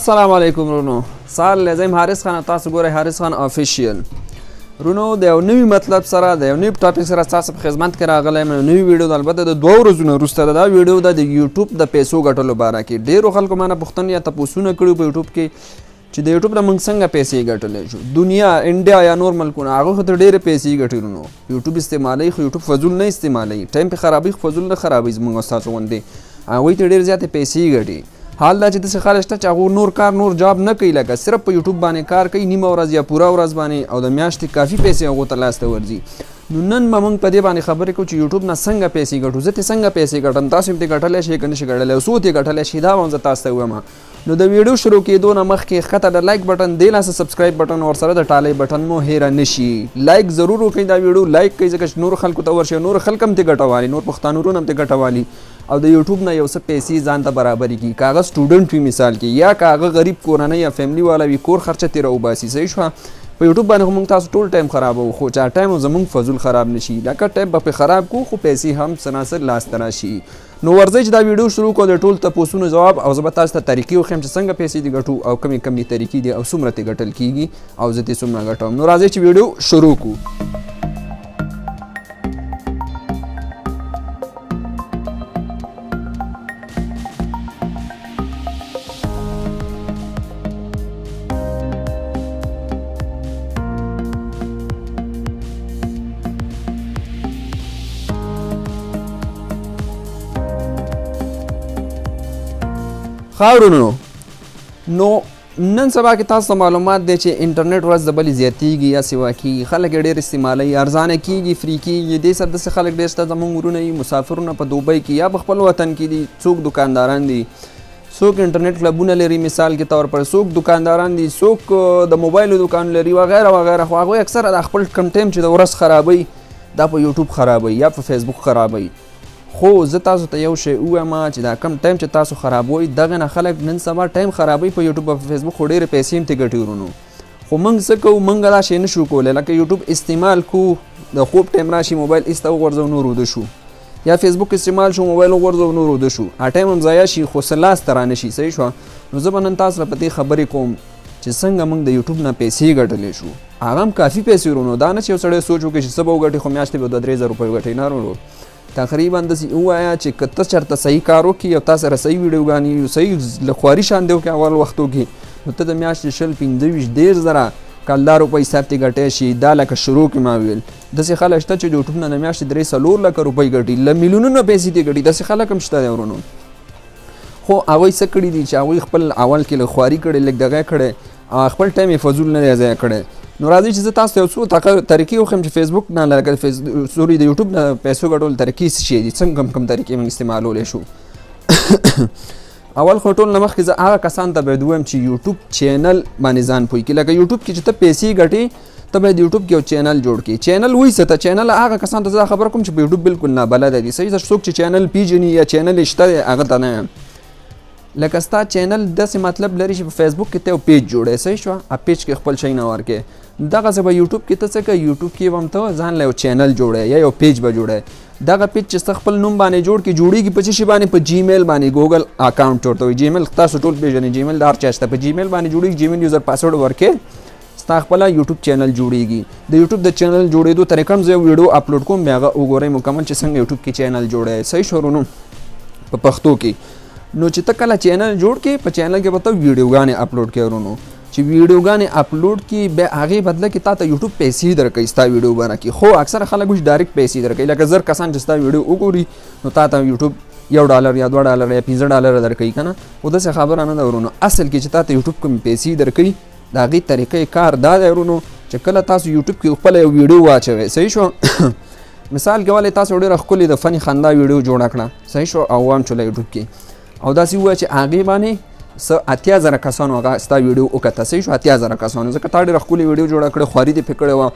السلام علیکم ورونو، سال لزم حارث خان، تاسو ګورئ حارث خان افیشیل. ورونو، د یو نوي مطلب سره، د یو نوي ټاپک سره تاسو په خدمت کې راغلی یم. نوې ویډیو ده، البته د 2 ورځو نه وروسته دا ویډیو ده، د یوټیوب د پیسو ګټلو باره کې. ډېرو خلکو مانه پوښتنې یا تپوسونه کړي په یوټیوب کې چې د یوټیوب نه موږ څنګه پیسې ګټلی شو. دنیا، انډیا یا نور ملکونه، هغه خو ته ډېرې پیسې ګټي ورونو. یوټیوب استعمالوي خو یوټیوب فضول نه استعمالوي، ټایم پې خرابوي خو فضول نه خرابوي. زموږ ستاسو غوندې هغوی ته ډېر زیاتې پیسې ګټي. حال دا چې داسې خلک شته چې هغه نور کار، نور جاب نه کوي، لکه صرف په یوټیوب باندې کار کوي، نیمه ورځ یا پوره ورځ باندې، او د میاشتې کافي پیسې هغو ته لاسته ورځي. نو نن به موږ په دې باندې خبرې کوو چې یوټیوب نه څنګه پیسې ګټو، زه ترې څنګه پیسې ګټم، تاسو هم ترې ګټلی شئ که نه شئ ګټلی، او څو ترې ګټلی شئ، دا به هم زه تاسو ته ووایم. نو د ویډیو شروع کېدو نه مخکې ښکته د لایک بټن دی، لاسه سبسکرایب بټن، ورسره د ټالۍ بټن مو هېره نه شي. لایک ضرور وکړئ، دا ویډیو لایک کړئ، ځکه چې نور خلکو ته ورشي، نور خلک هم ترې ګټه والي، نور پښتانه وروڼه هم ترې ګټه والي او د یوټیوب نه یو څه پیسې ځان ته برابرې کړي. که هغه سټوډنټ وي مثال کې، یا که هغه غریب کورنۍ یا فیملی والا وي، کور خرچه ترې راوباسي. صحیح شوه؟ په یوټیوب باندې خو موږ تاسو ټول ټایم خرابوو، خو چې ټایم زموږ فضول خراب نه شي، لکه ټایم به پرې خراب کړو خو پیسې هم څه نا څه لاسته راشي. نو ورځئ چې دا ویډیو شروع کړو، د ټول تپوسونو ځواب، او زه به تاسو ته طریقې وښیم چې څنګه پیسې دې ګټو او کومې کومې طریقې دي او څومره ترې ګټل کیږي او زه ترې څومره ګټم. نو راځئ چې ویډیو شروع کړو. خاورونو، نو نن سبا کې تاسو ته معلومات دی چې انټرنیټ ورځ د بلې زیاتیږي یا سیوا کیږي، خلک یې ډېر استعمالوي، ارزانه کیږي، فري کیږي. دې سره داسې خلک ډېر شته، زموږ وروڼه یي، مسافرونه په دوبۍ کې یا په خپل وطن کې دي، څوک دکانداران دي، څوک انټرنیټ کلبونه لري مثال کې طور پر، څوک دکانداران دي، څوک د موبایل دکان لري وغیره وغیره. خو هغوی اکثره د خپل کم ټایم چې د ورځ خرابوي، دا په یوټیوب خرابوي یا په فیسبوک خرابوي. خو زه تاسو ته یو شی ووایم چې دا کم ټایم چې تاسو خرابوئ، دغه نه خلک نن سبا ټایم خرابوي په یوټیوب او فیسبوک، خو ډېرې پیسې هم ترې ګټي ورونو. خو موږ څه کوو؟ موږ دا شی نه شو کولی، لکه یوټیوب استعمال کو، د خوب ټایم راشي، موبایل ایسته وغورځو، نور وده شو، یا فیسبوک استعمال شو، موبایل وغورځو، نور وده شو، ټایم هم ضایع شي خو څه لاسته رانه شي. صحیح شوه؟ نو زه به نن تاسو سره په دې خبرې کوم چې څنګه موږ د یوټیوب نه پیسې ګټلی شو، هغه هم کافي پیسې ورونو. دا نه چې یو سړی سوچ وکړي چې څه به وګټي، خو میاشتې به 2-3 زره روپۍ وګټي. نه ورونو، تقریبا داسې ووایه چې که ته چېرته صحیح کار وکړي او تا سره صحیح ویډیوګانې وي، صحیح له خواري شان دی وکړي اول وختو کې، نو ته د میاشتې 20، 25، 30 زره کلدارو په حساب ترې ګټی شي. دا لکه شروع کې ما ویل، داسې خلک شته چې د یوټیوب نه د میاشتې 3-4 لکه روپۍ ګټي، له میلیونونو پیسې ترې ګټي، داسې خلک هم شته دی ورونو. خو هغوی څه کړي دي چې هغوی خپل اول کې لږ خواري کړې، لږ دغه کړی، خپل ټایم یې فضول نه دی ضایع کړی. نو راځئ چې زه تاسو ته یو څو طریقې وښیم چې فیسبوک نه، لکه سوري، د یوټیوب نه پیسو ګټلو طریقې څه شی دي، څنګه کوم کوم طریقې موږ استعمالولی شو. اول خو ټول نه مخکې زه هغه کسان ته باید ووایم چې یوټیوب چینل باندې ځان پوه کړي. لکه یوټیوب کې چې ته پیسې ګټې، ته باید یوټیوب کې یو چینل جوړ کړي. چینل وایي څه ته؟ چینل هغه کسان ته زه خبره کوم چې په یوټیوب بالکل نابلده دي. صحیح، څوک چې چینل پیژني یا چینل یې شته دی هغه ته نه یم. لکه ستا چینل داسې مطلب لري چې په فیسبوک کې ته یو پیج جوړې، صحیح شوه، ا پیج کې خپل شیونه ورکې، دغسې به یوټیوب کې ته څه کوې؟ یوټیوب کې به هم ته ځان له یو چینل جوړې یا یو پیج به جوړې. دغه پیج چې ته خپل نوم باندې جوړ کې، جوړیږي په څه شي باندې؟ په جیمیل باندې، ګوګل اکاونټ ورته وایي. جیمیل تاسو ټول پیژنئ، جیمیل د هر چا شته، په جیمیل باندې جوړیږي. جیمیل یوزر پاسورډ ورکې، ستا خپله یوټیوب چینل جوړیږي. د یوټیوب د چینل جوړېدو طریقه هم زه یو ویډیو اپلوډ کوم، بیا هغه وګورئ مکمل چې څنګه یوټیوب کې چینل جوړی. صحیح شو ورونو؟ په پښتو کې. نو چې ته کله چینل جوړ کې، په چینل کې به ته ویډیوګانې اپلوډ کې ورونو. چې ویډیوګانې اپلوډ کی، بیا هغې بدله کې تا ته یوټیوب پیسې درکوي ستا ویډیو باره کې. خو اکثره خلک اوس ډایرکټ پیسې درکوي، لکه 1000 کسان چې ستا ویډیو وګوري نو تا ته یوټیوب $1 یا $2 یا $5 درکوي که نه. خو داسې خبره نه ده ورونو. اصل کې چې تا ته یوټیوب کومې پیسې درکوي، د هغې طریقې کار دا دی ورونو چې کله تاسو یوټیوب کې خپله یو ویډیو واچوئ، صحیح شو، مثال کې ولې تاسو ډېره ښکلې د فني خندا ویډیو جوړه کړه، صحیح شو، او وام چوله یوټیوب کې، او داسې ووایه چې هغې باندې څه 80,000 کسانو هغه ستا ویډیو وکته. صحیح شو؟ 80,000 کسانو، ځکه تا ډېره ښکلې ویډیو جوړه کړې، خواري دې پرې کړې وه،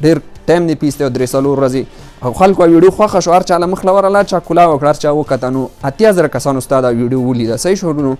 ډېر ټایم دې پیستی، 3-4 ورځې، او خلکو ویډیو خوښه شو، هر چا له مخ له ورغله، چا کلا وکړه، هر چا وکته، نو 80,000 کسانو ستا دا ویډیو ولیده. صحیح شو ورونو؟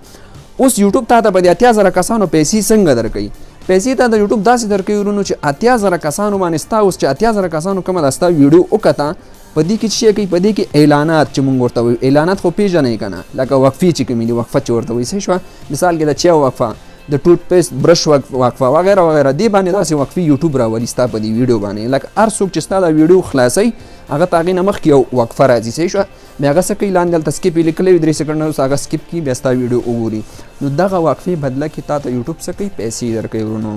اوس یوټیوب تا ته په دې 80,000 کسانو پیسې څنګه درکوي؟ پیسې ته د یوټیوب داسې درکوي ورونو چې 80,000 کسانو باندې ستا اوس چې 80,000 کسانو کومه دا ستا ویډیو وکته، په دې کې څه کوي؟ په دې کې اعلانات چې مونږ ورته وایو، اعلانات خو پیژنئ که نه؟ لکه وقفې چې کومې دي، وقفه چې ورته وایي، صحیح شوه، مثال کې د چا وقفه، د ټوت پیسټ برش وقفه وغیره وغیره، دې باندې داسې وقفې یوټیوب راولي ستا په دې ویډیو باندې. لکه هر څوک چې ستا دا ویډیو خلاصوي هغه ته هغې نه مخکې یو وقفه راځي، صحیح شوه؟ بیا هغه څه کوي، لاندې هلته skip یې لیکلی وي، 3 سیکنډ وروسته هغه skip کړي، بیا ستا ویډیو وګوري. نو دغه وقفې بدله کې تا ته یوټیوب څه کوي؟ پیسې درکوي ورونو.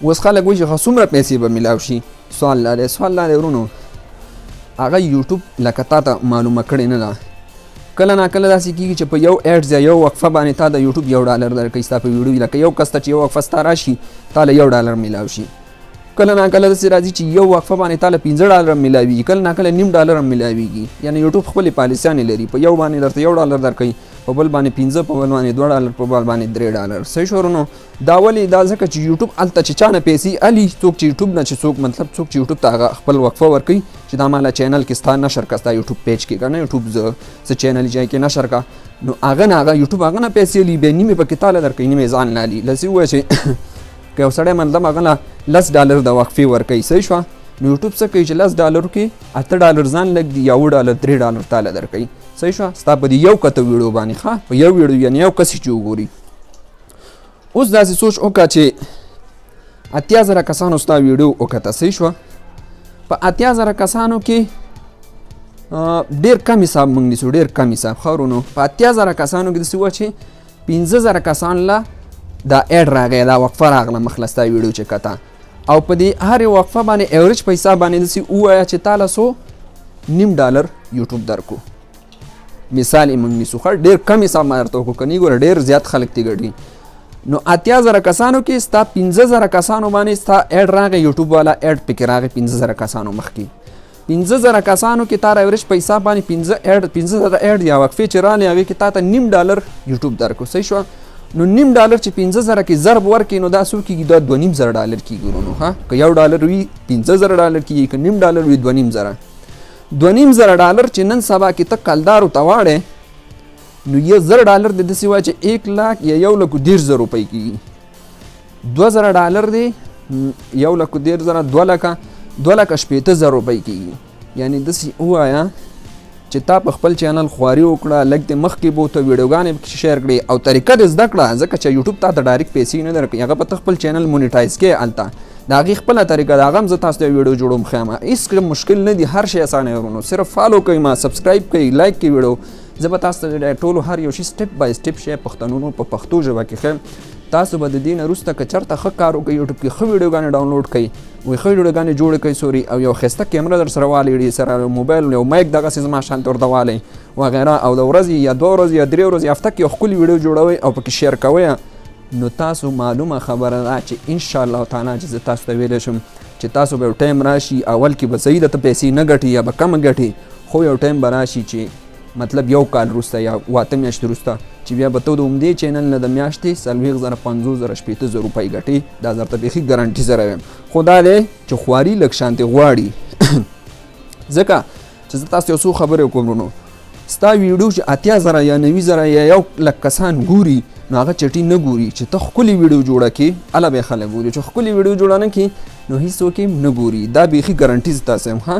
اوس خلک وایي چې ښه څومره پیسې به میلاو شي؟ سوال دا دی ورونو، هغه یوټیوب لکه تا ته معلومه کړې نه ده. کله نا کله داسې کیږي چې په یو ads یا یو وقفه باندې تا د یوټیوب $1 درکوي ستا په ویډیو. لکه یو کس ته چې یو وقفه ستا راشي، تا له $1 میلاو شي. کله نا کله داسې راځي چې یو وقفه باندې تا له $5 میلاویږي، کله نا کله نیم ډالر هم میلاویږي. یعنی یوټیوب خپلې پالیسیانې لري. په یو باندې درته $1 درکوي، په بل باندې 5، په بل باندې $2، په بل باندې $3، صحیح شو ورونو؟ دا ولې؟ دا ځکه چې یوټیوب هلته چې چا نه پیسې الي، څوک چې یوټیوب نه چې څوک، مطلب څوک چې یوټیوب ته هغه خپل وقفه ورکوي چې دا ماله چینل کې ستا نشر کا، ستا یوټیوب پیج کې که نه یوټیوب څه چینل چې کې نشر کا، نو هغه نه هغه یوټیوب هغه نه پیسې لي، بیا نیمې پکې تاله درکوي، نیمې ځان نه لي. لسی ووایه چې که یو سړی مطلب هغه له 10 ډالر د وقفې ورکوي، صحیح شوه؟ نو یوټیوب څه کوي چې 10 ډالرو کې 8 ډالر ځان لږ دي یا 7 ډالر، 3 ډالر تاله درکوي، صحیح شوه؟ ستا په دې یو کته ویډیو باندې، ښه، په یو ویډیو، یعنی یو کس چې وګوري. اوس داسې سوچ وکړه چې 80,000 کسانو ستا ویډیو وکته، صحیح شوه؟ په 80,000 کسانو کې ډیر کم حساب مونږ نیسو، ډیر کم حساب ښه ورونو. په 80,000 کسانو کې داسې وه چې 5000 کسان له دا ad راغی، دا وقفه راغله مخله ستا ویډیو چې کته، او په دې هرې وقفه باندې average په حساب باندې داسې ووایه چې تا له څو نیم ډالر یوټیوب درکو. مثال یې مونږ نیسو، ښه، ډېر کم حساب ما درته وکړو، که نه ګوره ډېر زیات خلک ترې ګټي. نو 80,000 کسانو کې ستا 5000 کسانو باندې ستا ad راغی، یوټیوب والا ad پکې راغی. 5000 کسانو مخکې 5000 کسانو کې تا average په حساب باندې پنځه ad، 5000 ad یا وقفې چې رالې، هغې کې تا ته نیم ډالر یوټیوب درکو، صحیح شوه؟ نو نیم ډالر چې 5000 کې ضرب ورکې، نو دا څو کېږي؟ دا $2500 کېږي ورونو. ها، که $1 وي $5000 کېږي، که نیم ډالر وي 2500. $2500 چې نن سبا کې ته کلدارو ته واړې، نو $1000 د داسې وایه چې 1 لاک یا 1,30,000 روپۍ کېږي. $2000 دی 1,30,000، 2 لکه، 2,60,000 روپۍ کېږي. یعنی داسې ووایه چې تا په خپل چینل خواري وکړه، لږ دې مخکې بوته، ویډیوګانې پکې share کړې او طریقه دې زده کړه، ځکه چې یوټیوب تا ته direct پیسې نه درکوي، هغه به ته خپل چینل monetize کې، هلته د هغې خپله طریقه ده. هغه هم زه تاسو ته ویډیو جوړوم ښیم، هېڅ کوم مشکل نه دی، هر شی اسانه دی ورونو. صرف follow کوئ ما، subscribe کوئ، like کوئ ویډیو. زه به تاسو ته د ټولو هر یو شي step by step شی پښتنونو په پښتو ژبه کې ښیم. تاسو به د دې نه وروسته که چېرته ښه کار وکړئ، یوټیوب کې ښه ویډیوګانې download کړئ، وي ښه ویډیوګانې جوړې کړئ، sorry، او یو ښایسته کیمره در سره والئ، سره یو موبایل، یو mic دغسې زما شان ورته والئ وغیره، او د ورځې یا 2 ورځې یا 3 ورځې، هفته کې یو ښکلې ویډیو جوړوئ او پکې share کوئ، نو تاسو معلومه خبره ده چې ان شاء الله تعالی چې زه تاسو ته ویلی شم چې تاسو به یو ټایم راشي، اول کې به صحیح ده ته پیسې نه ګټي یا به کم ګټي، خو یو ټایم به راشي چې مطلب یو کال وروسته یا 8 میاشتې وروسته چې بیا به ته د همدې چینل نه د میاشتې 40,000، 50,000، 60,000 روپۍ ګټې. دا درته بیخي ګارانټي سره وایم، خو دا دی چې خواري لږ شانتې غواړي، ځکه چې زه تاسو یو څو خبرې وکړم ورونو. ستا ویډیو چې 80,000 یا 90,000 یا 1 لک کسان ګوري، نو هغه چټي نه ګوري. چې ته ښکلې ویډیو جوړه کړې، هله به یې خلک ګوري. چې ښکلې ویډیو جوړه نه کړې، نو هیڅوک یې نه ګوري. دا بیخي ګارانټي زه تاسو یم. ښه،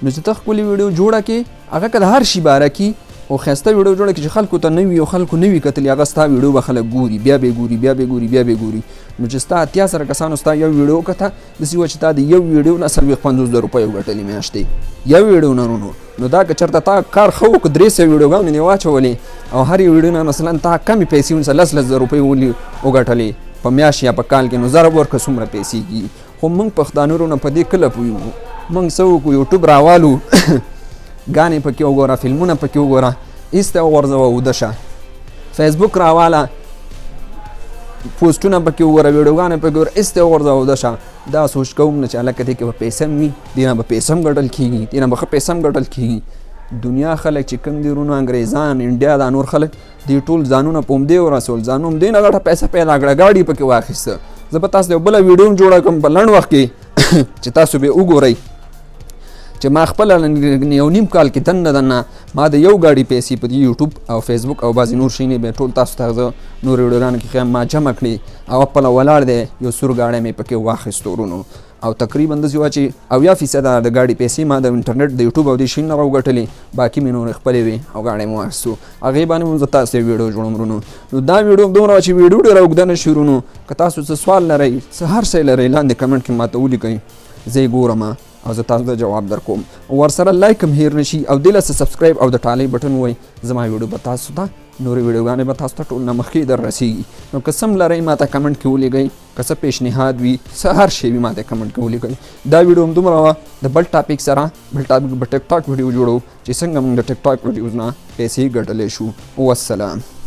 نو چې ته ښکلې ویډیو جوړه کړې، هغه که د هر شي باره کې او ښایسته ویډیو جوړه کړې چې خلکو ته نه وي او خلکو نه وي کتلي، هغه ستا ویډیو به خلک ګوري، بیا به یې ګوري، بیا به یې ګوري، بیا به یې ګوري. نو چې ستا 80,000 کسانو ستا یو ویډیو کته، داسې وه چې تا د یو ویډیو نه 40، 50 زره روپۍ وګټلې میاشتې، یو ویډیو نه ورونو. نو دا که چېرته تا کار ښه وکړ، 300 ویډیوګانې دې واچولې او هرې ویډیو نه مثلا تا کمې پیسې ونیسه، لس لس زره روپۍ ولي وګټلې په میاشت یا په کال کې، نو ضرب ورکړه څومره پیسې کېږي. خو موږ پښتانه ورونه په دې کله پوهېږو؟ موږ څه وکړو؟ یوټیوب راوالو، ګانې پکې وګوره، فلمونه پکې وګوره، ایسته وغورځوه، وده شه. فیسبوک راواله، پوسټونه پکې وګوره، ویډیوګانې پکې وګوره، ایسته وغورځوه، وده شه. دا سوچ کوم نه چې هلکه دې کې به پیسې هم وي، دې نه به پیسې هم ګټل کېږي، دې نه به ښه پیسې هم ګټل کېږي. دنیا خلک چې کوم دي ورونو، انګریزان، انډیا، دا نور خلک دې ټول ځانونه په همدې ورسول، ځانونه همدې نه غټه پیسه پیدا کړه، ګاډي پکې واخیسته. زه به تاسو ته یو بله ویډیو هم جوړه کړم په لنډ وخت کې چې تاسو به وګورئ چې ما خپله یو نیم کال کې دننه دننه ما د یو ګاډي پیسې په دې یوټیوب او فیسبوک او بعضې نور شیونه به ټول تاسو ته زه نور ویډیوګانو کې ښیم، ما جمع کړې او خپله ولاړ دی، یو سور ګاډی مې پکې واخیستو ورونو. او تقریبا داسې وه چې 70% د ګاډي پیسې ما د انټرنیټ د یوټیوب او دې شي نه راوګټلې، باقي مې نورې خپلې وې او ګاډی مې واخیستو. هغې باندې هم زه تاسو ته ویډیو جوړوم ورونو. نو دا ویډیو دومره وه چې ویډیو ډېره اوږده نه شي ورونو. که تاسو څه سوال لرئ، څه هر څه لرئ، لاندې کمنټ کې ماته ولیکئ، زه یې ګورم او زه تاسو ته جواب درکوم. ورسره لایک هم هیر نشي او دې له څه سبسکرایب او د ټالۍ بټن ووایئ، زما ویډیو به تاسو ته، نورې ویډیوګانې به تاسو ته ټول نه مخکې در رسیږي. نو که څه هم لرئ ماته کمنټ کې ولیږئ، که څه پیشنهاد وي، څه هر شی وي، ماته کمنټ کې ولیکئ. دا ویډیو هم دومره وه. د بل ټاپک سره، بل ټاپک به ټیک ټاک ویډیو جوړو چې څنګه موږ د ټیک ټاک ویډیوز نه پیسې ګټلی شو. والسلام.